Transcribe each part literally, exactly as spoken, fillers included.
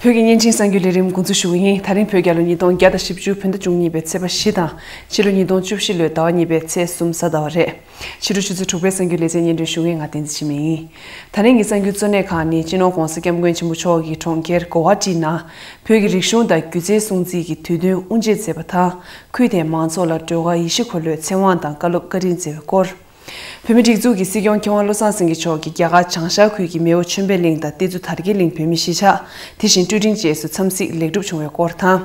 བོད་ཀྱི་བརྙན་འཕྲིན་གསར་འགྱུར་ལས་རིམ་འགོ་འཛུགས་ཞུ་གི་ཡིན། ད་རིང་བོད་རྒྱལ་ལོ་ཉིས་སྟོང་བརྒྱ་དང་བཞི་བཅུ་བོད་ཟླ་བཅུ་གཉིས་པའི་ཚེས་པ་བཞི་དང་ཕྱི་ལོ་ཉིས་སྟོང་བཅུ་བཞི་ལོའི་ཟླ་བ་གཉིས་པའི་ཚེས་གསུམ་གཟའ་ཟླ་བ་རེད། ཕྱི་དྲོ་ཆུ་ཚོད་དྲུག་པའི་གསར་འགྱུར་ལེ་ཚན་སྙན་སྒྲོན་ཞུ་མཁན་ང་བསྟན་འཛིན་འཆི་མེད་ཡིན། ད་རིང་གི་གསར་འགྱུར་གཙོ་གནད་ཁག་ནི་སྤྱི་ནོར་༸གོང་ས་༸སྐྱབས་མགོན་ཆེན་པོ་མཆོག་གིས་གྲོང་ཁྱེར་གོ་ཧ་ཊི་ནང་བོད་ཀྱི་རིག་གཞུང་དང་སྒྱུ་རྩལ་སྲུང་བརྩི་གི་དུས་སྟོན་དབུ་འབྱེད་མཛད་པ་དང་། ཁུལ་དེའི་མང་ཚོགས་ལ་སྒྲོལ་དཀར་ཡེ་ཤེས་འཁོར་ལོའི་ཚེ་དབང་དང་བཀའ་སློབ་བཀའ་དྲིན་སྩལ་བའི་སྐོར། བོད་མིའི་སྒྲིག་འཛུགས་ཀྱི་སྲིད་སྐྱོང་མཁས་དབང་བློ་བཟང་སེང་གེ་མཆོག་གིས་རྒྱ་གར་བྱང་ཤར་ཁུལ་གྱི་མེའོ་ཆོས་འཕེལ་གླིང་དང་ཏེ་ཛུ་དར་རྒྱས་གླིང་བོད་མི་གཞིས་ཆགས། དེ་བཞིན་ཀྲུའུ་ཀྲིང་བཅས་སུ་འཚམས་གཟིགས་ལེགས་གྲུབ་བྱུང་བའི་སྐོར་དང་།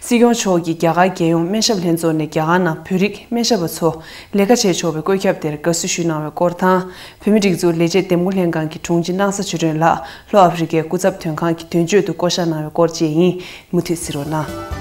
སྲིད་སྐྱོང་མཆོག་གིས་རྒྱ་གར་རྒྱལ་ཡོངས་སྨན་ཞབས་ལྷན་ཚོགས་ནས་རྒྱ་གར་ནང་བོད་རིགས་སྨན་ཞབས་པ་ཚོ་ལས་ཀ་བྱས་ཆོག་པའི་བཀོད་ཁྱབ་དེར་དགའ་བསུ་ཞུས་གནང་བའི་སྐོར་དང་། བོད་མིའི་སྒྲིག་འཛུགས་ལས་བྱེད་འདེམས་བསྐོ་ལྷན་ཁང་གི་དྲུང་ཆེ་སྣང་ས་ཆོས་སྒྲོན་ལགས་ལྷོ་ཨ་ཧྥེ་རི་ཁའི་སྐུ་ཚབ་དོན་ཁང་གི་དོན་གཅོད་དུ་བསྐོ་གཞག་གནང་བའི་སྐོར་བཅས་ཡིན། མུ་མཐུད་གཟིགས་རོགས་གནང་།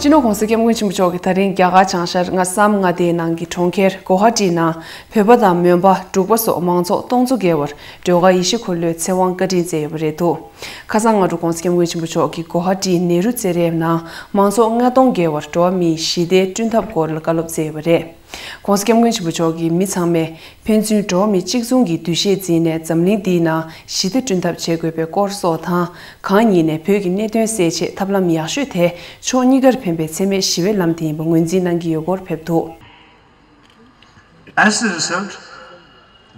སྤྱི་ནོར་༸གོང་ས་༸སྐྱབས་མགོན་ཆེན་པོ་མཆོག་གིས་ད་རིང་རྒྱ་གར་བྱང་ཤར་ཨ་སམ་མངའ་སྡེའི་ནང་གི་གྲོང་ཁྱེར་གོ་ཧ་ཊི་ནང་བོད་པ་དང་མོན་པ། འབྲུག་པ་སོགས་མང་ཚོགས་སྟོང་ཚོ་བརྒལ་བར་སྒྲོལ་དཀར་ཡེ་ཤེས་འཁོར་ལོའི་ཚེ་དབང་བཀའ་དྲིན་སྩལ་ཡོད་པ་རེད་འདུག་ཁ་སང་སྔ་དྲོ་༸གོང་ས་༸སྐྱབས་མགོན་ཆེན་པོ་མཆོག་གིས་གོ་ཧ་ཊིའི་ནེ་རུ་རྩེད་རའི་ནང་མང་ཚོགས་ལྔ་སྟོང་བརྒལ་བར་འགྲོ་བ་མིའི་ཞི་བདེའི་བསྐྲུན་ཐབས་སྐོར་ལ་བཀའ་སློབ་སྩལ་ཡོད་པ་རེད། ༸གོང་ས་༸སྐྱབས་མགོན་ཆེན་པོ་མཆོག་གིས་མི་ཚང་མས་ཕན་ཚུན་འགྲོ་བ་མི་གཅིག་མཚུངས་ཀྱི་འདུ་ཤེས་འཛིན་ནས་འཛམ་གླིང་འདིའི་ནང་ཞི་བདེ་བསྐྲུན་ཐབས་བྱེད་དགོས་པའི་སྐོར་སོགས་དང་། གང་ཉིད་ནས་བོད་ཀྱི་གནད་དོན་སེལ་ཆེད་ཐབས་ལམ་ཡག་ཤོས་དེ་ཕྱོགས་གཉིས་ཀར་ཕན་པའི་འཚེ་མེད་ཞི་བའི་ལམ་དེ་ཡིན་པ་ངོས་འཛིན་གནང་གི་ཡོད་སྐོར་ཕེབས་འདུག As a result,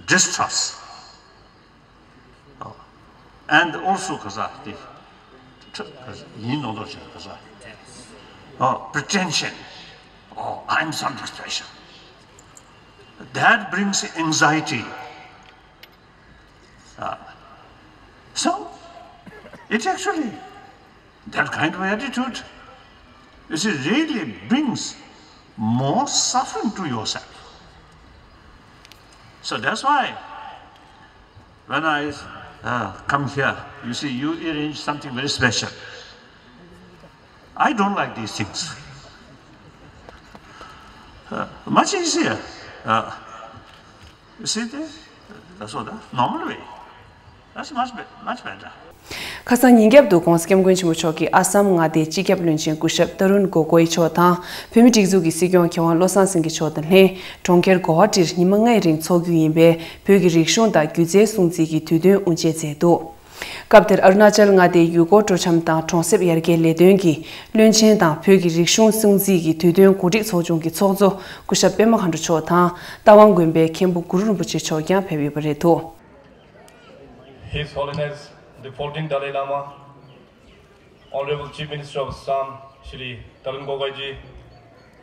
distrust. Oh. And also, Kaza, the, you know, Kaza. Oh, pretension. Oh, I'm something special. That brings anxiety. Uh, so, it actually, that kind of attitude, you see, really brings more suffering to yourself. So that's why when I uh, come here, you see, you arrange something very special. I don't like these things. Uh, much easier. Uh, you see this? That's what the normal way. That's much, be- much better. ཁ་སང་ཉིན་རྒྱབ་ཏུ་༸གོང་ས་༸སྐྱབས་མགོན་ཆེན་པོ་མཆོག་གིས་ཨ་སམ་མངའ་སྡེའི་སྤྱི་ཁྱབ་བློན་ཆེན་སྐུ་ཞབས་ཏ་རུན་གོ་གོའི་མཆོག་དང་། བོད་མིའི་སྒྲིག་འཛུགས་ཀྱི་སྲིད་སྐྱོང་མཁས་དབང་བློ་བཟང་སེང་གེ་མཆོག་དང་ལྷན། གྲོང་ཁྱེར་གོ་ཧ་ཊིར་ཉི་མ་ལྔའི་རིང་འཚོགས་རྒྱུ་ཡིན་པའི་བོད་ཀྱི་རིག་གཞུང་དང་སྒྱུ་རྩལ་སྲུང་བརྩི་གི་དུས་སྟོན་དབུ་འབྱེད་མཛད་འདུག་སྐབས་དེར་ཨ་རུ་ན་ཅལ་མངའ་སྡེའི་ཡུལ་སྐོར་སྤྲོ་འཆམ་དང་གྲོང་གསེབ་ཡར་རྒྱས་ལས་དོན་གྱི་བློན་ཆེན་དང་བོད་ཀྱི་རིག་གཞུང་སྲུང་བརྩི་གི་དུས་སྟོན་གོ་སྒྲིག་ཚོགས་ཆུང་གི་ཚོགས་གཙོ་སྐུ་ཞབས་པད་མ་མཁའ་འགྲོ་མཆོག་དང་རྟ་དབང་དགོན་པའི་མཁན་པོ་གུ་རུ་རིན་པོ་ཆེ་མཆོག་ཀྱང་ཕེབས་ཡོད་པ་རེད་འདུག His Holiness the fourteenth Dalai Lama, Honorable Chief Minister of Assam, Shri Tarun Gogoi ji,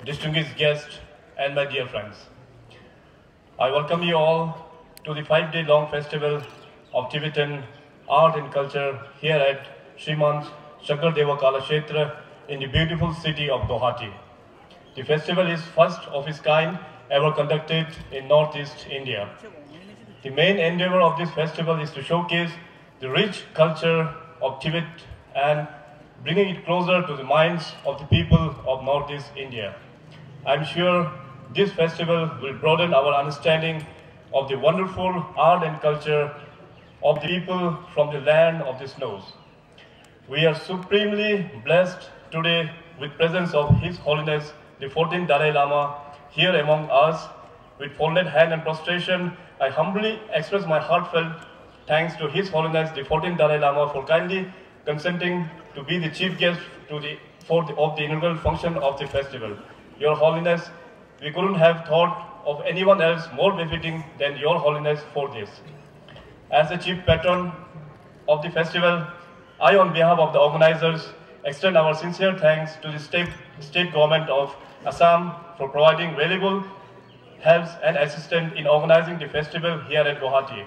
distinguished guests, and my dear friends. I welcome you all to the five-day-long festival of Tibetan art and culture here at Srimant Shankardeva Kalakshetra in the beautiful city of Guwahati. The festival is first of its kind ever conducted in Northeast India. The main endeavor of this festival is to showcase the rich culture of Tibet and bringing it closer to the minds of the people of Northeast India. I am sure this festival will broaden our understanding of the wonderful art and culture of the people from the land of the snows. We are supremely blessed today with presence of His Holiness the fourteenth Dalai Lama here among us. With folded hand and prostration, I humbly express my heartfelt thanks to His Holiness the fourteenth Dalai Lama for kindly consenting to be the chief guest to the, for the, of the inaugural function of the festival. Your Holiness, we couldn't have thought of anyone else more befitting than Your Holiness for this. As the chief patron of the festival, I, on behalf of the organizers, extend our sincere thanks to the state, state government of Assam for providing valuable helps and assistance in organizing the festival here at Guwahati.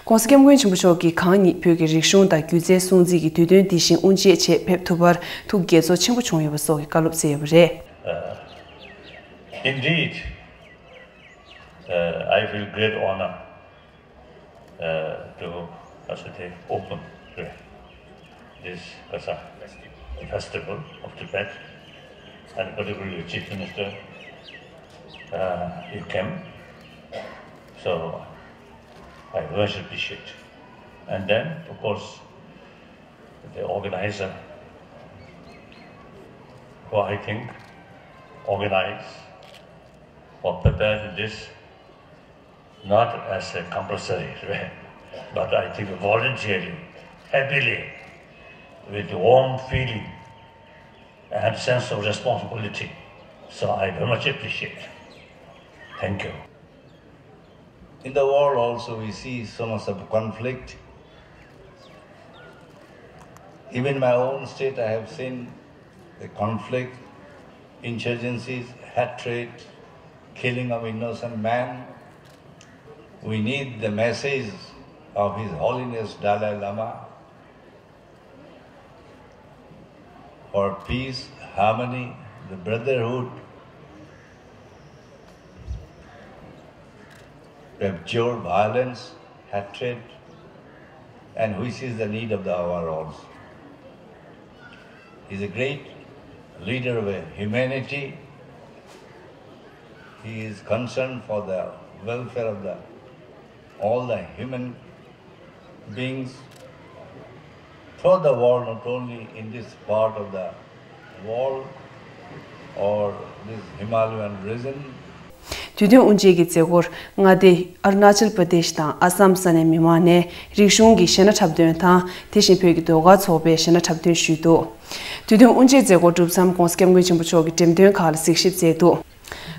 ༸གོང་ས་༸སྐྱབས་མགོན་ཆེན་པོ་མཆོག་གིས་གང་ཉིད་བོད་ཀྱི་རིག་གཞུང་དང་སྒྱུ་རྩལ་སྲུང་བརྩི་གི་དུས་སྟོན་འདི་བཞིན་དབུ་འབྱེད་ཆེད་ཕེབས་ཐུབ་པར་ཐུགས་དགྱེས་ཚོར་ཆེན་པོ་བྱུང་ཡོད་པ་སོགས་ཀྱི་བཀའ་སློབ་སྩལ་ཡོད་པ་རེད། Uh, indeed, uh, I feel great honor uh, to, as I say, open today this Kasa festival of Tibet, and particularly the Chief Minister, uh, you came. So I very much appreciate. And then, of course, the organizer, who I think organized or prepared this not as a compulsory, right? But I think volunteering happily with warm feeling and sense of responsibility. So I very much appreciate. Thank you. In the world also, we see so much of conflict. Even in my own state, I have seen the conflict, insurgencies, hatred, killing of innocent men. We need the message of His Holiness Dalai Lama for peace, harmony, the brotherhood, abjure violence, hatred, and which is the need of the hour also. He is a great leader of humanity. He is concerned for the welfare of the all the human beings throughout the world, not only in this part of the world or this Himalayan region. དུས་སྟོན་དབུ་འབྱེད་ཀྱི་མཛད་སྒོར་མངའ་སྡེ་ཨ་རུ་ན་ཅལ་པ་དེཤ་དང་ཨ་སམ་ས་གནས་མི་མང་ནས་རིག་གཞུང་གི་གཞས་སྣ་འཁྲབ་སྟོན་དང་དེ་བཞིན་བོད་ཀྱི་ཟློས་གར་ཚོགས་པས་གཞས་སྣ་འཁྲབ་སྟོན་ཞུས་འདུག་དུས་སྟོན་དབུ་འབྱེད་མཛད་སྒོ་གྲུབ་མཚམས་༸གོང་ས་༸སྐྱབས་མགོན་ཆེན་པོ་མཆོག་གིས་འགྲེམས་སྟོན་ཁག་ལ་གཟིགས་ཞིབ་མཛད་འདུག་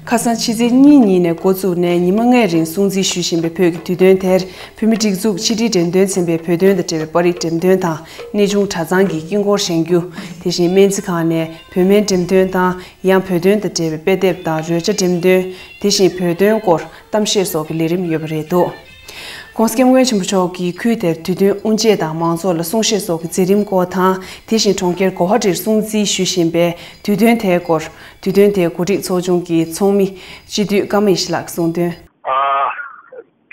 ཁ་སང་ཕྱི་ཚེས་གཉིས་ཉིན་ནས་འགོ་བཙུགས་ནས་ཉི་མ་ལྔའི་རིང་སྲུང་བརྩི་ཞུ་བཞིན་པའི་བོད་ཀྱི་དུས་སྟོན་དེར་བོད་མི་སྒྲིག་འཛུགས་ཕྱི་དྲིལ་འགྲེམས་སྟོན་ཚན་པས་བོད་དོན་དང་འབྲེལ་བའི་པར་རིས་འགྲེམས་སྟོན་དང་གནས་ཆུང་གྲྭ་ཚང་གི་དཀྱིལ་འཁོར་བཞེངས་རྒྱུ། དེ་བཞིན་སྨན་རྩིས་ཁང་ནས་བོད་སྨན་འགྲེམས་སྟོན་དང་ཡང་བོད་དོན་དང་འབྲེལ་བའི་དཔེ་དེབ་དང་རོལ་ཆ་འགྲེམས་སྟོན། དེ་བཞིན་བོད་དོན་སྐོར་གཏམ་བཤད་སོགས་ཀྱི་ལས་རིམ་ཡོད་པ་རེད་འདུག ༸གོང་ས་༸སྐྱབས་མགོན་ཆེན་པོ་མཆོག་གིས་ཁུལ་དེར་དུས་སྟོན་དབུ་འབྱེད་དང་མང་ཚོགས་ལ་གསུང་བཤད་སོགས་ཀྱི་མཛད་རིམ་སྐོར་དང་། དེ་བཞིན་གྲོང་ཁྱེར་གོ་ཧ་ཊིར་སྲུང་བརྩི་ཞུ་བཞིན་པའི་དུས་སྟོན་དེའི་སྐོར། དུས་སྟོན་དེའི་གོ་སྒྲིག་ཚོགས་ཆུང་གི་ཚོགས་མི་སྤྱི་འཐུས་ཀརྨ་ཡེ་ཤེས་ལགས་ཀྱིས་གསུངས་དོན། ཨ།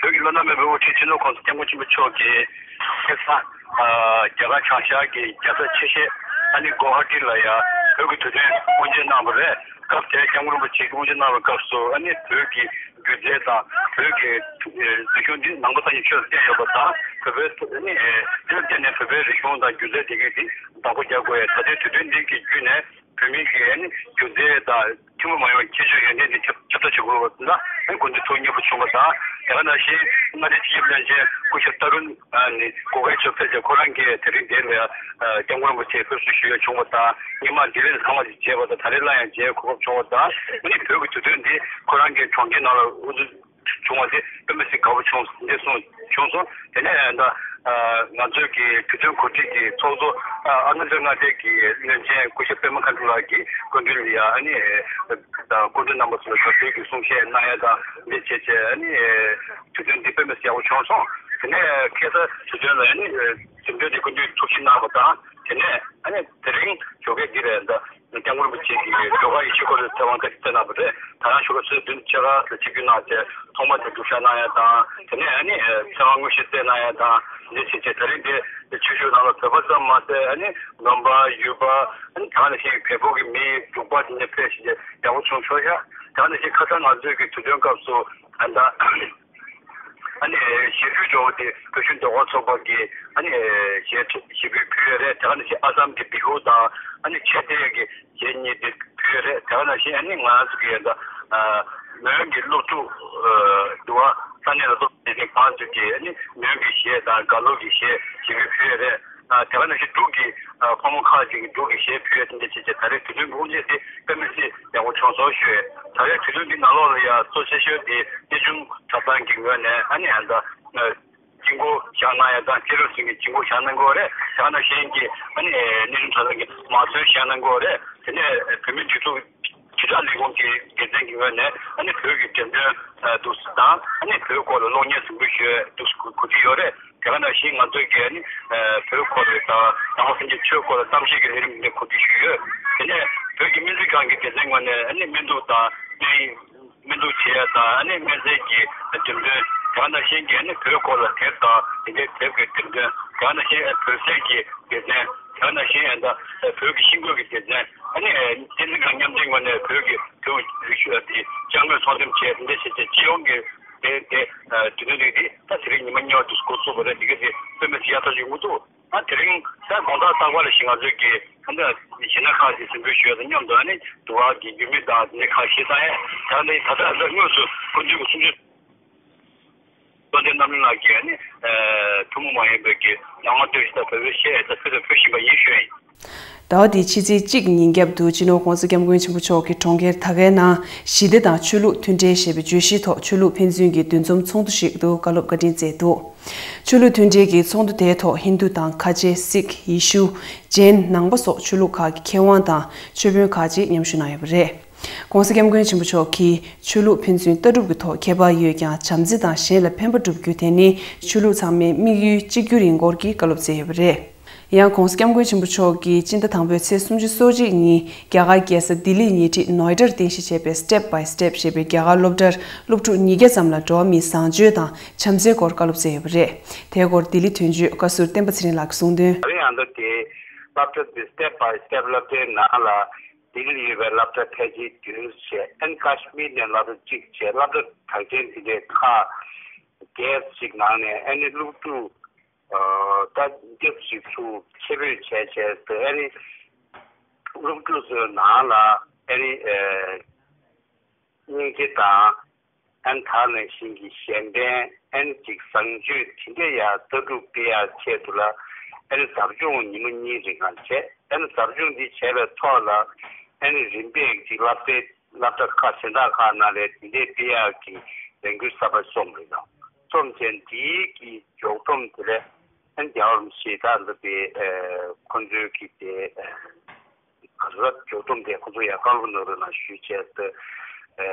བོད་ཀྱི་བླ་ན་མེད་པའི་དབུ་ཁྲིད་སྤྱི་ནོར་༸གོང་ས་༸སྐྱབས་མགོན་ཆེན་པོ་མཆོག་གིས་ཁ་སང་། ཨ། རྒྱ་གར་བྱང་ཤར་གྱི་རྒྱལ་ས་ཆེ་ཤོས་ཨ་ནི་གོ་ཧ་ཊི་ལ་ཡ་བོད་ཀྱི་དུས་སྟོན་དབུ་འབྱེད་གནང་བ་རེད། སྐབས་དེར་༸སྐྱབས་མགོན་རིན་པོ་ཆེས་དབུ་འབྱེད་གནང་བའི་སྐབས་སུ་ཨ་ནི་བོད་ཀྱི་སྒྱུ་རྩལ་དང་བོད་ཀྱི་རིག་གཞུང་འདི་ནང་པ་སངས་རྒྱས་ཆོས་ལ་བརྟེན་ཡོད་པ་དང་། བོད་པའི་ཨ་ནི་དེ་ལ་བརྟེན་ནས་བོད་པའི་རིག་གཞུང་དང་སྒྱུ་རྩལ་དེ་གའི་འདི་བདག་པོ་རྒྱག་དགོས་ཡ། ད་ལྟའི་དུས་སྟོན་འདི་གི་བརྒྱུད་ནས་བོད་མི་གི་ཨ་ནི་སྒྱུ་རྩལ་དང་ཐུན་མོང་མ་ཡིན་པའི་ཁྱད་ཆོས་ཡོན་ཏན་འདི་ཁྱབ་ཁྱབ་བསྒྲགས་བྱེད་དགོས་པ་ལ་ཨ་ནི་དགོས་འདུན་ཐུགས་མཉེས་པོ་བྱུང་བ་དང་། དེ་ག་ནང་བཞིན་མངའ་སྡེའི་སྤྱི་ཁྱབ་བློན་ཆེན་སྐུ་ཞབས་ཏཱ་རུན་ཨ་ནི་གོ་གྷལ་མཆོག་ཕེབས་རྗེས་ཁོ་རང་གིས་དེ་རིང་འདིར་ལ་ཨ་༸སྐྱབས་མགོན་རིན་པོ་ཆེ་ཕེབས་བསུ་ཞུ་ཡ་བྱུང་བ་དང་། སྔོན་མ་ལྡི་ལི་ལ་ཚང་མ་ཞིག་མཇལ་བ་དང་། ད་རེས་སླར་ཡང་མཇལ་གོ་སྐབས་བྱུང་བ་དང་། ཨ་ནི་བོད་ཀྱི་དུས་སྟོན་འདི་ཁོ་རང་གི་གྲོང་ཁྱེར་ནང་ལ་དབུ་འཛུགས་བྱུང་བ་དེ་དཔེ་མི་སྲིད་དགའ་པོ་བྱུང་འདི་གསུངས་བྱུང་སོང་། དེ་ནས་ད་ང་ཚོའི་གི་དུས་སྟོན་གོ་སྒྲིག་གི་ཚོགས་གཙོ་ཨ་ཨ་ནུ་ལུ་མངའ་སྡེ་གི་བློན་ཆེན་སྐུ་ཞབས་པད་མ་མཁའ་འགྲོ་ལགས་ཀྱིས་སྐུ་མདུན་ལ་ཡ་ཨ་ནི་ད་སྐུ་མདུན་རྣམ་པ་ཚོ་ལ་དགའ་བསུའི་གི་གསུང་བཤད་གནང་ཡ་དང་འདི་བྱས་བྱས་ཨ་ནི་དུས་སྟོན་འདི་དཔེ་མི་སྲིད་ཡག་པོ་བྱུང་སོང་། དེ་ནས་ཁ་སང་དུས་སྟོན་ལ་ཨ་ནི་འགྲེམས་སྟོན་འདི་སྐུ་མདུན་ཐུགས་ཞིབ་གནང་བ་དང་། དེ་ནས་ཨ་ནི་དེ་རིང་ཞོགས་ཀས་འདི་རེད། ད་༸སྐྱབས་མགོན་རིན་པོ་ཆེ་གིས་ཟློས་གར་ཡེ་ཤེས་སྐོར་ལ་ཚེ་དབང་བཀའ་ཁྲིད་བསྩལ་གནང་བ་རེད། ད་རང་ཞོགས་ཀས་ཆུ་ཚོད་བདུན་ཕྱེད་ཀ་ལ་ཆིབས་བསྒྱུར་གནང་བྱས་ཐོག་མ་དེ་སྒྲུབ་བཞག་གནང་ཡ་དང་། དེ་ནས་ཨ་ནི་ཚེ་དབང་དངོས་གཞི་བསྩལ་གནང་ཡ་དང་འདི་བྱས་བྱས། ད་རིང་འདི་ཆོས་ཞུ་ནང་ལ་བོད་པ་ཙམ་མ་ཟད་ཨ་ནི་འབུམ་པ་ཡུལ་པ་ཨ་ནི་ད་ག་ནང་བཞིན་བལ་པོ་གི་མི་འབྲུག་པ་དེ་འདྲ་ཕེབས་བྱས་ཡག་པོ་བྱུང་ཤོག་ཤག་ད་ག་ནང་བཞིན་ཁ་སང་ང་ཚོའི་གི་དུས་སྟོན་སྐབས་སུ་ཨ་ད། ཨ་ནི་གཞས་ཕུལ་འགྲོ་བ་དེ་བོད་གཞུང་ཟློས་གར་ཚོགས་པ་གིས་ཨ་ནི་གཞས་གཞས་ཕུལ་ཕུལ་ཡོད་རེད། དེ་ག་ནང་བཞིན་ཨ་སམ་གྱི་བི་ཧུ་དང་ཨ་ནི་ཆོས་སྡེ་གི་གཞས་གཉིས་དེ་ཕུལ་ཡོད་རེད། དེ་ག་ནང་བཞིན་ཨ་ནི་ང་རང་ཚོ་གི་ད་མོན་གྱི་སློབ་ཕྲུག་འདུག་བ། ས་གནས་ལ་སློབ་ཕྲུག་བྱེད་མཁན་ཁག་ཅིག་གིས་ཨ་ནི་མོན་གྱི་གཞས་དང་རྒྭ་ལོ་གི་གཞས་གཞས་ཕུལ་ཕུལ་ཡོད་རེད། ཨ་དེ་ག་ནང་བཞིན་འབྲུག་གི་ཨ་ཕོ་མོ་ཁག་ཅིག་གིས་འབྲུག་གི་གཞས་ཕུལ་ཡ་དེ་འདྲ་བྱས་བྱས། ད་རེས་དུས་སྟོན་དབུ་འབྱེད་དེ་དཔེ་མི་སྲིད་ཡག་པོ་བྱུང་སོང་ཞུ་ཡས། ད་རེས་དུས་སྟོན་འདི་ནང་ལོགས་ལ་ཡ་གཙོ་ཆེ་ཤོས་དེ་གནས་ཆུང་གྲྭ་ཚང་གི་ངོས་ནས་ཨ་ནི་ཨ་ད་དཀྱིལ་འཁོར་བཞེངས་གནང་ཡ་དང་། སྤྱི་ལོ་ཟིན་གྱི་དཀྱིལ་འཁོར་བཞེངས་གནང་གི་ཡོད་རེད། དེ་ག་ནང་བཞིན་གྱི་ཨ་ནི་གནས་ཆུང་གྲྭ་ཚང་གི་མང་གཙོའི་བཞེངས་གནང་གི་ཡོད་རེད། དེ་ནས་བོད་མིའི་སྒྲིག་འཛུགས་དྲིལ་བསྒྲགས་ལས་ཁུངས་ཀྱི་སྡེ་ཚན་གྱི་ངོས་ནས་ཨ་ནི་བོད་ཀྱི་འགྲེམས་སྟོན་འདུག་སེ་དང་། ཨ་ནི་བོད་སྐོར་ལ་གློག་བརྙན་གཟིགས་འབུལ་ཞུ་ཡས་འདུག་སེ་གོ་སྒྲིག་ཡོད་རེད། དེ་ག་ནང་བཞིན་ང་ཚོས་ཀྱི་ཨ་ནི་བོད་སྐོར་ལ་དང་ནང་པ་སངས་རྒྱས་ཆོས་སྐོར་ལ་གཏམ་བཤད་ཀྱི་ལས་རིམ་འདི་གོ་སྒྲིག་ཞུས་ཡོད། དེ་ནས་བོད་ཀྱི་སྨན་རྩིས་ཁང་གི་སྡེ་ཚན་ངོས་ནས་ཨ་ནི་སྨན་གཏུགས་དང་སྨན་སྨན་གཏུགས་བྱེད་ཡ་དང་། ཨ་ནི་སྨན་རྫས་ཀྱི་འགྲེམས་སྟོན། དེ་ག་ནང་བཞིན་གྱི་ཨ་ནི་བོད་སྐོར་ལ་དེབ་དང་དེ་འདྲའི་དེབ་ཀྱི་འགྲེམས་སྟོན། དེ་ག་ནང་བཞིན་བོད་ཟས་ཀྱི་སྡེ་ཚན། དེ་ག་ནང་བཞིན་ཨ་ད་བོད་ཀྱི་ཤིང་བཀོད་ཀྱི་སྡེ་ཚན། ཨ་ནི་བསྟན་འཛིན་ཁང་མཉམ་འབྲེལ་ངོས་ནས་བོད་ཀྱི་བོད་རིག་གཞུང་དེ་ཅ་དངོས་ཚོང་འགྲེམས་བྱས། དེ་འདྲ་བྱས་བྱས་སྤྱི་ཡོངས་ཀྱི་དེ་དེ་དུས་སྟོན་རིགས་དེ་ད་དེ་རིང་ཉི་མ་གཉིས་པ་དུས་སུ་འགོ་བཙུགས་པ་རེད། དེ་ག་དེ་དཔེ་མི་སྲིད་ཡག་ཐག་ཆོད་ཡོང་གི་འདུག་ཨ་དེ་རིང་ད་དགོང་དག་རྟག་པར་ཞིག་ང་ཚོས་ཀྱི་ཨ་ནི་གཞས་སྣ་ཁག་ཅིག་གཟིགས་འབུལ་ཞུ་ཡ་དང་མཉམ་དུ། ཨ་ནི་དུ་བ་གི་རྒྱུ་མི་དང་དེ་ཁག་ཤེས་ས་ཡ་ད་ནི་ད་ལྟ་ད་དངོས་སུ་སྐུ་མདུན་གྱི་གསུང་ཆོས། བློ་བདེ་རྣམ་གླིང་ལགས་ཀྱིས་ནི་ཐུན་མོང་མ་ཡིན་པའི་གི་སྣང་བ་སྟོན་ཞིང་དང་བོད་པའི་གཞས་དང་ཕུལ་དང་ཕུལ་བཞིན་པ་ཡིན་ཞུ་ཡ་ཡིན། ཟླ་བ་འདིའི་ཕྱི་ཚེས་གཅིག་ཉིན་རྒྱབ་ཏུ་སྤྱི་ནོར་༸གོང་ས་༸སྐྱབས་མགོན་ཆེན་པོ་མཆོག་གིས་གྲོང་ཁྱེར་ད་གའི་ནང་ཞི་བདེ་དང་ཆོས་ལུགས་མཐུན་འབྲེལ་ཞེས་པའི་བརྗོད་གཞིའི་ཐོག་ཆོས་ལུགས་ཕན་ཚུན་གྱི་འདུ་འཛོམས་ཚོགས་འདུ་ཞིག་ཏུ་བཀའ་སློབ་བཀའ་དྲིན་སྩལ་འདུག་ཆོས་ལུགས་མཐུན་འབྲེལ་གྱི་ཚོགས་འདུ་དེའི་ཐོག་ཧིན་རྡུ་དང་ཁ་ཆེ་སིག་ཡེ་ཤུ། ཇེན། ནང་པ་སོགས་ཆོས་ལུགས་ཁག་གི་མཁས་དབང་དང་ཆོས་དཔོན་ཁག་ཅིག་མཉམ་ཞུགས་གནང་ཡོད་པ་རེད། ༸གོང་ས་༸སྐྱབས་མགོན་ཆེན་པོ་མཆོག་གིས་ཆོས་ལུགས་ཕན་ཚུན་ལྟ་གྲུབ་ཀྱི་ཐོག་ཁྱད་པར་ཡོད་ཀྱང་བྱམས་བརྩེ་དང་གཞན་ལ་ཕན་པ་བསྒྲུབ་རྒྱུ་དེ་ནི་ཆོས་ལུགས་ཚང་མའི་དམིགས་ཡུལ་གཅིག་གྱུར་ཡིན་སྐོར་གྱི་བཀའ་སློབ་སྩལ་ཡོད་པ་རེད། ཡང་༸གོང་ས་༸སྐྱབས་མགོན་ཆེན་པོ་མཆོག་གིས་སྤྱི་ཟླ་དང་པོའི་ཚེས་སུམ་ཅུ་སོ་གཅིག་ཉིན་རྒྱ་གར་རྒྱལ་ས་ལྡི་ལི་ཉེ་འཁྲིས་ནོའི་ཌར་རྟེན་གཞི་བྱས་པའི་Step by Step ཞེས་པའི་རྒྱ་གར་སློབ་གྲྭར་སློབ་ཕྲུག་ཉིས་བརྒྱ་ཙམ་ལ་འགྲོ་བ་མིའི་བཟང་སྤྱོད་དང་བྱམས་བརྩེའི་སྐོར་བཀའ་སློབ་སྩལ་ཡོད་པ་རེད། དེའི་སྐོར་ལྡི་ལི་དོན་གཅོད་བཀའ་ཟུར་བསྟན་པ་ཚེ་རིང་ལགས་ཀྱིས་གསུངས་དོན། ད་རེས་ཡང་ད་དེ་སློབ་གྲྭ་འདི་Step by Step སློབ་གྲྭའི་ནང་ལ་ལྡི་ལིར་ཡོད་པའི་སློབ་གྲྭ་ཕལ་ཆེར་བདུན་བྱས། ཨན་ཀ་ཤི་མིར་ནས་སློབ་གྲྭ་གཅིག་བྱས། སློབ་གྲྭ་གྲགས་ཅན་དེ་འདྲའི་ཁག་བརྒྱད་ཅིག་ནང་ནས་ཨ་ནི་སློབ་ཕྲུག་ཨ་ད་བརྒྱ་ཅིག་ཚུར་ཆེད་ཕེབས་བྱས་བྱས་ཏེ་ཨ་ནི་སློབ་ཕྲུག་ཚོའི་ནང་ལ་ཨ་ནི་ཨ་སྙིང་རྗེ་དང་། ཨན་ད་ནང་བཞིན་གྱི་གཞན་ཕན་ཨན་ཅིག་བཟང་སྤྱོད་དེ་འདྲ་ཡང་ལྟ་གྲུབ་སྤེལ་ཡག་ཆེད་དུ་ལ་ཨན་ཟབ་སྦྱོང་ཉི་མ་གཉིས་རིང་གང་བྱས། ཨན་ཟབ་སྦྱོང་འདི་བྱས་པའི་ཐོག་ལ་ཨན་རིམ་པས་ཅིག་སློབ་གྲྭའི་སློབ་གྲྭ་ཁག་གཞན་དག་ཁག་ནང་ལས་དེ་འདྲའི་སྤེལ་ཡག་གི་ལས་འགུལ་གསར་པ་རྩོམ་རེད་དང་རྩོམ་བྱས། འདིའི་གི་མགྱོགས་སྡོམ་དེ་ལས་ཨན་རྒྱལ་བ་རིན་པོ་ཆེ་ད་འདི་པའི་ཁོ་ཚོའི་གི་དེ། ག་ཚོད་མགྱོགས་སྡོམ་དེ་ཁོ་ཚོ་ཡང་བཀའ་སློབ་གནང་རོགས་གནང་ཞུས་བྱས་ཏེ། ཨ་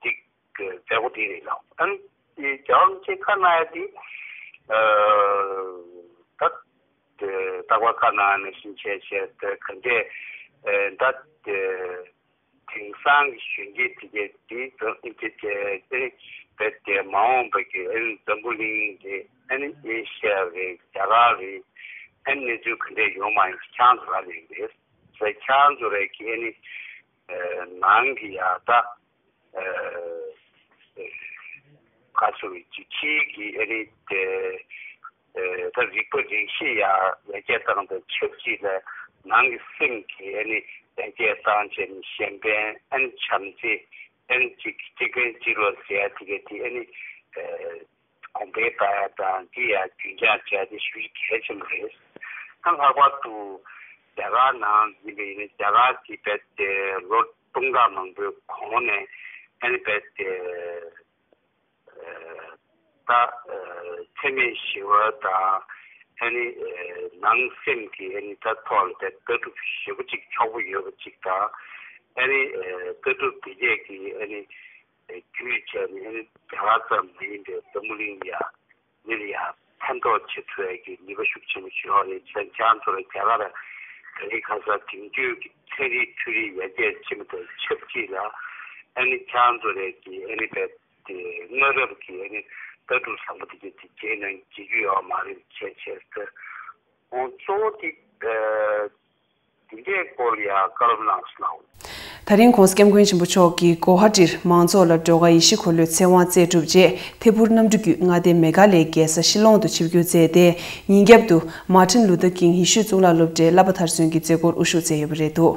ཏིག་མཛད་སྒོ་དེ་རེད་ལགས། ཨ་ནི་རྒྱལ་བ་རིན་པོ་ཆེས་བཀའ་གནང་ཡ་དེ་ཨ་ད་རྟག་པར་བཀའ་གནང་ནང་བཞིན་བྱས་བྱས་ཏེ་ག་འདྲས་ཨ་ད་དེང་སང་གི་གཞོན་སྐྱེས་དེ་གས་དེ་ད་ཨ་ནི་དེ་དེ་དེ་རྦད་དེ་མ་འོངས་པ་གི་ཨ་ནི་འཛམ་བུ་གླིང་རེད། ཨ་ནི་ཨེ་ཤ་ཡ་རེད། རྒྱ་གར་རེད། ཨ་ནི་གནས་ཚུལ་ག་འདྲས་ཡོང་མ་ཡོང་ཁྱེད་རང་ཚོ་ར་ལས་རེད། ཁྱེད་རང་ཚོ་རེད་ཀྱི་ཨ་ནི་ནང་གི་ཡ་ད་ག་ཚོད་ཀྱི་ཕྱིའི་གི་ཨ་ནི་དེ་ད་རིག་པ་རིག་ཤེས་ཡ་ཡར་རྒྱས་བཏང་དང་ཆབས་ཅིག་ལ་ནང་གི་སེམས་ཀྱི་ཨ་ནི་ཡར་རྒྱས་བཏང་བྱས་ནས་གཞན་ཕན་ཨ་ནི་བྱམས་བརྩེ་ཨ་ནི་གཅིག་གཅིག་ཕན་གཅིག་ལ་ཟེར་ཡ་དེ་ག་དེ་ཨ་ནི། གོང་འཕེལ་བཏང་ཡ་དང་འདི་ཡང་རྒྱུན་འཁྱོངས་བྱས་ཏེ་ཞུ་རྒྱུ་གལ་ཆེན་པོ་རེད། ད་ལྷག་པར་དུ་རྒྱ་གར་ནང་ཡིན་པ་ཡིན་ན་རྒྱ་གར་གྱི་རྦད་དེ་ལོ་སྟོང་ཕྲག་མང་པོའི་གོང་ནས་ཨ་ནི་རྦད་དེ་ད་འཚེ་མེད་ཞི་བ་དང་ཨ་ནི་ནང་སེམས་ཀྱི་ཨ་ནི་ད་ཐོག་ལ་རྦད་ལྟ་གྲུབ་ཞེ་པོ་ཅིག་ཕྱོགས་པོ་ཡོད་པ་ཅིག་དང་ཨ་ནི་ལྟ་གྲུབ་དེ་གས་ཀྱི་ཨ་ནི། བརྒྱུད་བྱས་ནས་རྒྱ་གར་ཙམ་མ་ཡིན་པའི་འཛམ་བུ་གླིང་ལ་ཡང་མི་ལ་ཡང་ཕན་ཐོགས་བྱེད་ཐུབ་ཡག་གི་ནུས་པ་ཤུགས་ཆེན་པོ་ཅིག་ཡོད་རེད། བྱས་ཙང་ཁྱེད་རང་ཚོ་ལ་རྒྱ་གར་ད་རེས་ཁ་སང་དེང་དུས་ཀྱི་ཚན་རིག་འཕྲུལ་རིག་ཡར་རྒྱས་ཕྱིན་པ་དང་ཆབས་ཅིག་ལ་ཨ་ནི་ཁྱེད་རང་ཚོ་ལ་གི་ཨ་ནི་བས་དེ་སྔ་རབས་ཀྱི་ཨ་ནི་ལྟ་གྲུབ་བཟང་པོ་དེ་གའི་དེ་རྗེས་ནས་བརྗེད་རྒྱུ་ཡོད་མ་རེད་བྱས་བྱས་ཏེ། ཨོ་གཙོ་བོ་དེ་ཨ། དེ་འདྲའི་སྐོར་ཡང་བཀའ་སློབ་གནང་སོང་། ད་རིང་༸གོང་ས་༸སྐྱབས་མགོན་ཆེན་པོ་མཆོག་གིས་གོ་ཧ་ཏིར་མང་ཚོགས་ལ་སྒྲོལ་དཀར་ཡེ་ཤེས་འཁོར་ལོའི་ཚེ་དབང་སྩལ་གྲུབ་རྗེས་ཐད་འཕུར་གནམ་གྲུ་བརྒྱུད་མངའ་སྡེ་མེ་གྷ་ལའི་རྒྱལ་ས་ཤི་ལོང་དུ་ཆིབས་བསྒྱུར་མཛད་དེ། ཉིན་རྒྱབ་ཏུ་མཱ་ཊིན་ལུ་ཐར་ཀིང་ཡེ་ཤུའི་གཙུག་ལག་སློབ་གྲྭའི་བསླབ་པ་མཐར་སོན་གྱི་མཛད་སྒོར་དབུ་བཞུགས་མཛད་ཡོད་པ་རེད་འདུག་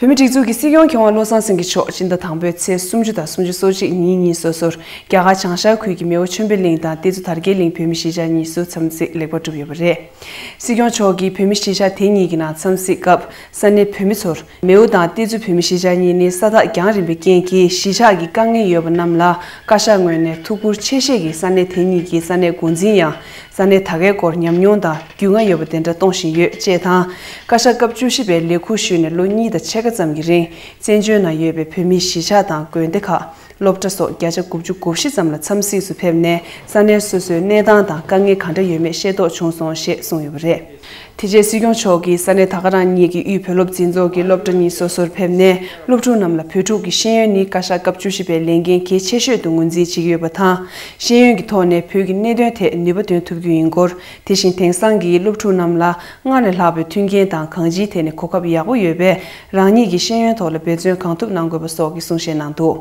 བོད་མིའི་སྒྲིག་འཛུགས་ཀྱི་སྲིད་སྐྱོང་མཁས་དབང་བློ་བཟང་སེང་གེ་མཆོག་སྤྱི་ཟླ་དང་པོའི་ཚེས་སུམ་ཅུ་དང་སུམ་ཅུ་སོ་གཅིག་ཉིན་གཉིས་སོ་སོར་རྒྱ་གར་བྱང་ཤར་ཁུལ་གྱི་མེའོ་ཆོས་འཕེལ་གླིང་དང་ཏེ་ཛུ་དར་རྒྱས་གླིང་བོད་མི་གཞིས་ཆགས་གཉིས་སུ་འཚམས་གཟིགས་ལེགས་པར་གྲུབ་ཡོད་པ་རེད། སྲིད་སྐྱོང་མཆོག་གིས་བོད་མི་གཞིས་ཆགས་དེ་གཉིས་ཀྱི་ནང་འཚམས་གཟིགས་སྐབས་ས་གནས་བོད་མི་ཚོར་མེའོ་དང་ཏེ་ཛུ་བོད་མི་གཞིས་ཆགས་གཉིས་ནི་ས་ཐག་རྒྱང་རིང་པའི་རྐྱེན་གྱིས་གཞིས་ཆགས་ཀྱི་དཀའ་ངལ་ཡོད་པ་རྣམས་ལ་བཀའ་ཤག་ངོས་ནས་ཐུགས་ཁུར་ཆེ་བཞེས་ཀྱིས་ས་གནས་དེ་གཉིས་ཀྱི་ས་གནས་འགོ་འཛིན་ཡང་ས་གནས་ད་གའི་སྐོར་ཉམས་མྱོང་དང་རྒྱུས་མངའ་ཡོད་པ་དེ་འདྲ་གཏོང་བཞིན་ཡོད་ཅེས་དང་། བཀའ་ཤག་སྐབས་བཅུ་བཞི་པའི་ལས་འཁུར་ཞུས་ནས་ལོ་གཉིས་དང་ཕྱེད་ཀ་ཙམ་གྱི་རིང་བཙན་བྱོལ་ནང་ཡོད་པའི་བོད་མིའི་གཞིས་ཆགས་དང་དགོན་སྡེ་ཁག་སློབ་གྲྭ་སོགས་བརྒྱ་ཆ་དགུ་བཅུ་གོ་བཞི་ཙམ་ལ་འཚམས་གཟིགས་སུ་ཕེབས་ནས་ས་གནས་སོ་སོའི་གནས་སྟངས་དང་དཀའ་ངལ་གང་འདྲ་ཡོད་མེད་ཤེས་རྟོགས་བྱུང་སོང་ཞེས་གསུངས་ཡོད་པ་རེད། དེ་རྗེས་སྲིད་སྐྱོང་མཆོག་གིས་ས་གནས་ད་ག་རང་གཉིས་ཀྱི་དབུས་བོད་སློབ་འཛིན་ཚོགས་ཀྱི་སློབ་གྲྭ་གཉིས་སོ་སོར་ཕེབས་ནས་སློབ་ཕྲུག་རྣམས་ལ་བོད་ཕྲུག་གི་ཤེས་ཡོན་ནི་བཀའ་ཤག་སྐབས་བཅུ་བཞི་པའི་ལས་འགན་གལ་ཆེ་ཤོས་དུ་ངོས་འཛིན་བྱེད་ཀྱི་ཡོད་པ་དང་། ཤེས་ཡོན་གྱི་ཐོག་ནས་བོད་ཀྱི་གནད་དོན་ཐད་ནུས་པ་འདོན་ཐུབ་རྒྱུ་ཡིན་སྐོར། དེ་བཞིན་དེང་སང་གི་སློབ་ཕྲུག་རྣམས་ལ་སྔར་ལས་ལྷག་པའི་མཐུན་རྐྱེན་དང་གང་ཅིའི་ཐད་ནས་གོ་སྐབས་ཡག་པོ་ཡོད་པས་རང་ཉིད་ཀྱི་ཤེས་ཡོན་ཐོག་ལ་འབད་བརྩོན་གང་ཐུབ་གནང་དགོས་པ་སོགས་ཀྱི་གསུང་བཤད་གནང་འདུག་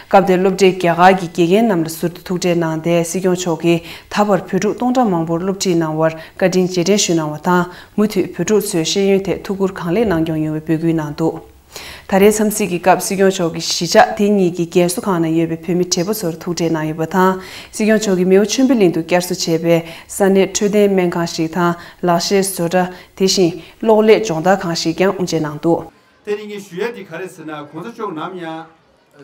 སྐབས་དེར་སློབ་གྲྭའི་རྒྱ་གར་གྱི་དགེ་རྒན་རྣམས་ལ་ཟུར་དུ་ཐུག་འཕྲད་གནང་སྟེ་སྲིད་སྐྱོང་མཆོག་གིས་ད་བར་བོད་ཕྲུག་སྟོང་ཕྲག་མང་པོར་སློབ་ཁྲིད་གནང་བར་བཀའ་དྲིན་རྗེས་དྲན་ཞུས་གནང་བ་དང་མུ་མཐུད་བོད་ཕྲུག་ཚོས་ཤེས་ཡོན་ཐད་ཐུགས་ཁུར་གང་ལེགས་གནང་སྐྱོང་ཡོང་བའི་འབོད་སྐུལ་གནང་འདུག་ད་རེས་འཚམས་གཟིགས་ཀྱི་སྐབས་སྲིད་སྐྱོང་མཆོག་གིས་གཞིས་ཆགས་དེ་གཉིས་ཀྱི་རྒན་གསོ་ཁང་ནང་ཡོད་པའི་བོད་མི་བགྲེས་པོ་ཚོར་ཐུག་འཕྲད་གནང་ཡོད་པ་དང་། སྲིད་སྐྱོང་མཆོག་གིས་མེའོ་ཆོས་འཕེལ་གླིང་དུ་བསྐྱར་གསོ་བྱས་པའི་ས་གནས་འཕྲོད་བསྟེན་སྨན་ཁང་ཞིག་དང་། ལག་ཤེས་བཟོ་གྲྭ། དེ་བཞིན་གློག་ཀླད་སྦྱོང་བརྡར་ཁང་ཞིག་ཀྱང་དབུ་འབྱེད་གནང་འདུག། དེ་རིང་ངས་ཞུ་ཡ་དེ་ག་རེ་ཟེར་ན། གོང་ས་མཆོག་ནམ་ཡང་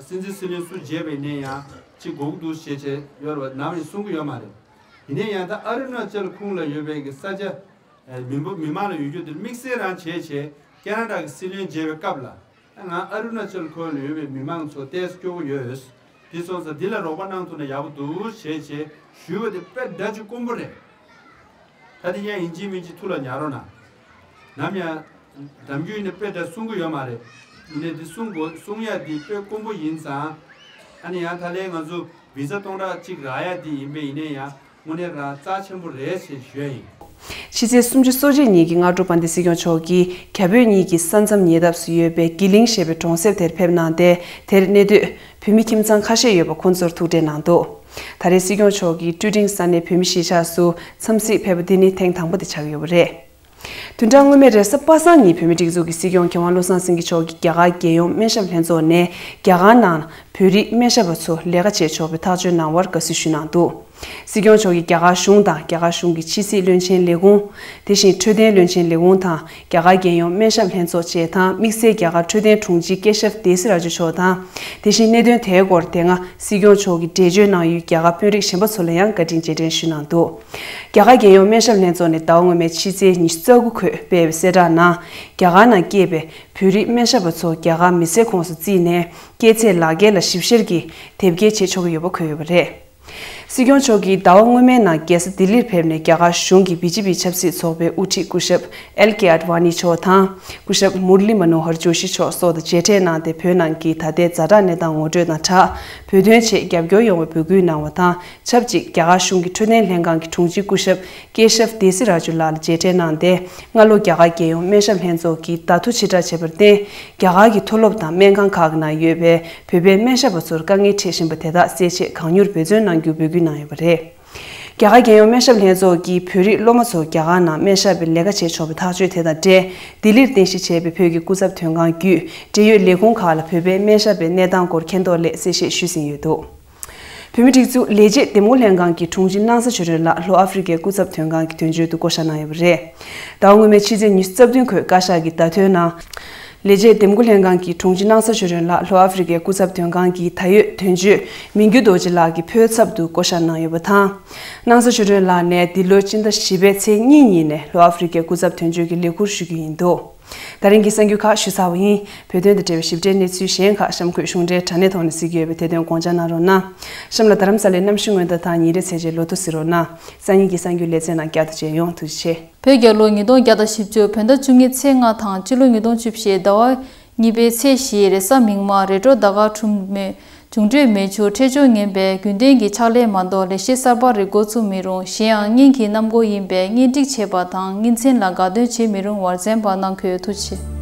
སྲིད་འཛིན་སྲིད་བློན་སུ་མཇལ་བའི་ནས་ཡང་གཅིག་དགོས་ཀྱི་འདུག་ཞེས་བྱས་ཡོད་རེད་བ། ནམ་ཡང་གསུང་གི་ཡོད་མ་རེད། ཡིན་ན་ཡང་ད་ཨ་རུ་ན་ཅལ་ཁུངས་ལ་ཡོད་པའི་གི་ས་ཆ་མི་འབོར་མི་མང་ལ་ཡོད་རྒྱུ་དེ་དམིགས་བསལ་རང་བྱས་བྱས་ཁེ་ན་ཌ་གི་སྲིད་བློན་མཇལ་བའི་སྐབས་ལ། ང་ཨ་རུ་ན་ཅལ་ཁུལ་ལ་ཡོད་པའི་མི་མང་ཚོ་ཏོག་ཙམ་སྐྱོ་པོ་ཡོད། དེ་སོང་ཙང་འདི་ལ་རོགས་པ་གནང་ཐུབ་ན་ཡག་པོ་འདུག་ཞེས་བྱས་ཞུས་པ་དེ་དཔེ་འདྲ་ཅིག་དཀོན་པོ་རེད། ད་དེ་ཡང་ཡིན་གཅིག་མིན་གཅིག་ཐུགས་ལ་ཉར་རོགས་གནང་། ནམ་ཡང་གདམ་རྒྱུ་ཡིན་ན་དཔེ་འདྲ་གསུང་གི་ཡོད་མ་རེད། ཡིན་ནའི་འདི་གསུང་དགོས། གསུང་ཡ་འདི་དཔེ་དཀོན་པོ་ཡིན་ཙང་། ཨ་ནི་ཡང་ད་ལན་ང་ཚོ་བི་ཛ་གཏོང་རག་ཅིག་རག་ཡ་འདི་ཡིན་པས། ཡིན་ནའི་ཡང་དངོས་གནས་རང་རྩ་ཆེན་པོ་རེད་ཞེས་ཞུ་ཡ་ཡིན། ཕྱི་ཚེས་སུམ་ཅུ་སོ་གཅིག་ཉིན་གྱི་སྔ་དྲོ་དཔལ་ལྡན་སྲིད་སྐྱོང་མཆོག་གིས་རྒྱ་བོད་གཉིས་ཀྱི་ས་མཚམས་ཉེ་འདབས་སུ་ཡོད་པའི་གི་ལིང་ཞེས་པའི་གྲོང་གསེབ་དེར་ཕེབས་གནང་སྟེ། དེར་གནས་སྡོད་བོད་མི་ཁྱིམ་ཚང་ཁ་ཤས་ཡོད་པ་ཁོང་ཚོར་ཐུག་འཕྲད་གནང་འདུག། ད་རེས་སྲིད་སྐྱོང་མཆོག་གིས་ཀྲུའུ་ཀྲིང་ས་གནས་བོད་མི་གཞིས་ཆགས་སུ་འཚམས་གཟིགས་ཕེབས་པ་འདི་ནི་ཐེངས་དང་པོ་དེ་ཆགས་ཡོད་པ་རེད། བདུན་ཕྲག་སྔོན་མའི་རེས་གཟའ་པ་སངས་ཉིན་བོད་མིའི་སྒྲིག་འཛུགས་ཀྱི་སྲིད་སྐྱོང་མཁས་དབང་བློ་བཟང་སེང་གེ་མཆོག་གིས་རྒྱ་གར་རྒྱལ་ཡོངས་སྨན་ཞབས་ལྷན་ཚོགས་ནས་རྒྱ་གར་ནང་བོད་རིགས་སྨན་ཞབས་པ་ཚོ་ལས་ཀ་བྱེད་ཆོག་པའི་ཐག་གཅོད་གནང་བར་དགའ་བསུ་ཞུས་གནང་འདུག། སྲིད་སྐྱོང་མཆོག་གིས་རྒྱ་གར་གཞུང་དང་རྒྱ་གར་གཞུང་གི་ཕྱི་སྲིད་བློན་ཆེན་ལས་ཁུངས། དེ་བཞིན་འཕྲོད་བསྟེན་བློན་ཆེན་ལས་ཁུངས་དང་རྒྱ་གར་རྒྱལ་ཡོངས་སྨན་ཞབས་ལྷན་ཚོགས་བཅས་དང་། དམིགས་བསལ་རྒྱ་གར་འཕྲོད་བསྟེན་དྲུང་ཆེ་སྐུ་ཞབས་དེ་སི་ར་ཇུ་མཆོག་དང་། དེ་བཞིན་གནད་དོན་དེའི་སྐོར་དེ་སྔ་སྲིད་སྐྱོང་མཆོག་གིས་འགྲེལ་བརྗོད་གནང་ཡུལ་རྒྱ་གར་དཔོན་རིགས་གཞན་པ་ཚོ་ལ་ཡང་བཀའ་དྲིན་རྗེས་དྲན་ཞུས་གནང་འདུག། རྒྱ་གར་རྒྱལ་ཡོངས་སྨན་ཞབས་ལྷན་ཚོགས་ནས་ཟླ་བ་སྔོན་མའི་ཕྱི་ཚེས་ཉི་ཤུ་རྩ་དགུ་འཁོད་སྤེལ་བའི་གསལ་བསྒྲགས་ནང་། རྒྱ་གར་ནང་སྐྱེས་པའི་བོད་རིགས་སྨན་ཞབས་པ་ཚོ་རྒྱ་གར་མི་སེར་ཁོངས་སུ་བརྩིས་ནས། སྐྱེས་ཚེས་ལག་འཁྱེར་ལ་ཞིབ་བཤེར་གྱིས་དེབ་སྐྱེལ་བྱེད་ཆོག་གི་ཡོད་པ་འཁོད་ཡོད་པ་རེད། སྲིད་སྐྱོང་མཆོག་གིས་ཟླ་བ་སྔོན་མའི་ནང་རྒྱལ་ས་ལྡི་ལིར་ཕེབས་ནས་རྒྱ་གར་གཞུང་གི་བི་ཇེ་པི་ཆབ་སྲིད་ཚོགས་པའི་དབུ་ཁྲིད་སྐུ་ཞབས་ཨེལ་ཀེ་ཨད་ཝ་ནི་མཆོག་དང་། སྐུ་ཞབས་མུར་ལི་མ་ནོ་ཧར་ཇོ་ཤི་མཆོག་སོགས་དང་མཇལ་འཕྲད་གནང་སྟེ། བོད་ནང་གི་ད་ལྟའི་ཛ་དྲག་གནས་སྟངས་ངོ་སྤྲོད་དང་སྦྲགས། བོད་དོན་ཆེད་རྒྱབ་སྐྱོར་ཡོང་བའི་འབོད་སྐུལ་གནང་བ་དང་། ཆབས་ཅིག་རྒྱ་གར་གཞུང་གི་འཕྲོད་བསྟེན་ལྷན་ཁང་གི་དྲུང་ཆེ་སྐུ་ཞབས་ཀེ་ཤབ་དེ་སི་ར་ཇུ་ལགས་ལ་མཇལ་འཕྲད་གནང་སྟེ། སྔ་ལོ་རྒྱ་གར་རྒྱལ་ཡོངས་སྨན་ཞབས་ལྷན་ཚོགས་ཀྱིས་བརྡ་ཐོ་ཕྱིར་བསྒྲགས་བྱས་པར་བརྟེན། རྒྱ་གར་གྱི་མཐོ་སློབ་དང་སྨན་ཁང་ཁག་གི་ནང་ཡོད་པའི་བོད་པའི་སྨན་ཞབས་པ་ཚོར་དཀའ་ངལ་འཕྲད་བཞིན་པ་དེ་དག་སེལ་ཆེད་གང་མྱུར་འབད་བརྩོན་གནང་རྒྱུ་འབོད་སྐུལ་གནང་ཡོད་པ་རེད། རྒྱ་གར་རྒྱལ་ཡོངས་སྨན་ཞབས་ལྷན་ཚོགས་ཀྱིས་བོད་རིགས་སློབ་མ་ཚོ་རྒྱ་གར་ནང་སྨན་ཞབས་པའི་ལས་ཀ་བྱེད་ཆོག་པའི་ཐག་གཅོད་དེ་དང་འབྲེལ། ལྡི་ལིར་རྟེན་གཞི་བྱས་པའི་བོད་ཀྱི་སྐུ་ཚབ་དོན་ཁང་བརྒྱུད་འབྲེལ་ཡོད་ལས་ཁུངས་ཁག་ལ་བོད་པའི་སྨན་ཞབས་པའི་གནས་སྟངས་སྐོར་མཁྱེན་རྟོགས་སླད་གསལ་བཤད་ཞུས་ཟིན་ཡོད་འདུག། བོད་མིའི་སྒྲིག་འཛུགས་ལས་བྱེད་འདེམས་བསྐོ་ལྷན་ཁང་གི་དྲུང་ཆེ་སྣང་ས་ཆོས་སྒྲོན་ལགས་ལྷོ་ཨ་ཧྥེ་རི་ཁའི་སྐུ་ཚབ་དོན་ཁང་གི་དོན་གཅོད་དུ་བསྐོ་བཞག་གནང་ཡོད་པ་རེད། ཟླ་བ་སྔོན་མའི་ཕྱི་ཚེས་ཉི་ཤུ་རྩ་བདུན་འཁོད་བཀའ་ཤག་གི་བརྡ་ཐོའི་ནང་། ལས་བྱེད་འདེམས་བསྐོ་ལྷན་ཁང་གི་དྲུང་ཆེ་སྣང་ས་ཆོས་སྒྲོན་ལགས་ལྷོ་ཨ་ཧྥེ་རི་ཁའི་སྐུ་ཚབ་དོན་ཁང་གི་ད་ཡོད་དོན་གཅོད་མིང་རྒྱུད་རྡོ་རྗེ་ལགས་ཀྱི་ཕོ་ཚབ་ཏུ་བསྐོ་བཞག་གནང་ཡོད་པ་དང་། སྣང་ས་ཆོས་སྒྲོན་ལགས་ནས་འདི་ལོའི་སྤྱི་ཟླ་བཞི་པའི་ཚེས་གཉིས་ཉིན་ནས་ལྷོ་ཨ་ཧྥེ་རི་ཁའི་སྐུ་ཚབ་དོན་གཅོད་ཀྱི་ལས་ཁུར་ཞུ་རྒྱུ་ཡིན་འདུག། ད་རིང་གི་གསར་འགྱུར་ཁག་ཞུས་ཚར་བ་ཡིན། བོད་དོན་དང་འབྲེལ་བའི་ཞིབ་ཕྲའི་གནས་ཚུལ་གཞན་ཁག་གཤམ་འཁོད་གཞུང་འབྲེལ་དྲ་གནས་ཐོག་ནས་གཟིགས་ཀྱི་ཡོད་པས་དེ་དོན་དགོངས་འཇགས་གནང་རོགས་གནང་། གཤམ་ལ་རྡ་རམ་ས་ལའི་གནམ་གཤིས་སྔོན་བརྡ་དང་ཉིན་རེའི་ཚེས་ཆའི་ལོ་ཐོ་གཟིགས་རོགས་གནང་། སང་ཉིན་གྱི་གསར་འགྱུར་ལེ་ཚན་ནང་བསྐྱར་དུ་མཇལ་ཡོང་། ཐུགས་རྗེ་ཆེ། བོད་རྒྱལ་ལོ་ཉིས་སྟོང་བརྒྱ་དང་བཞི་བཅུ་བོད་ཟླ་བཅུ་གཉིས་ཚེས་ལྔ་དང་སྤྱི་ལོ་ཉིས་སྟོང་བཅུ་བཞི་ཟླ་བ་གཉིས་པའི་ཚེས་བཞི་རེས་གཟའ་མིག་དམར་རེས་འགྲོགས་ཟླ་སྐར་འཁྲུངས་མེད། འབྱུང་འཕྲོད་མེ་ཆུ་འཕྲོད་སྦྱོར་ངན་པས་རྒྱུན་ལྡན་གྱི་ཕྱག་ལས་མ་གཏོགས་ལས་གཞི་གསར་པ་རེ་འགོ་ཚུགས་མི་རུང་། གཞན་ཡང་གཉེན་གྱི་གནམ་སྒོ་ཡིན་པས་གཉེན་སྒྲིག་བྱེད་པ་དང་གཉེན་ཚན་ལ་དགའ་སྟོན་བྱེད་མི་རུང་བར་གསན་པ་གནང་དགོས། ཐུགས་རྗེ་ཆེ།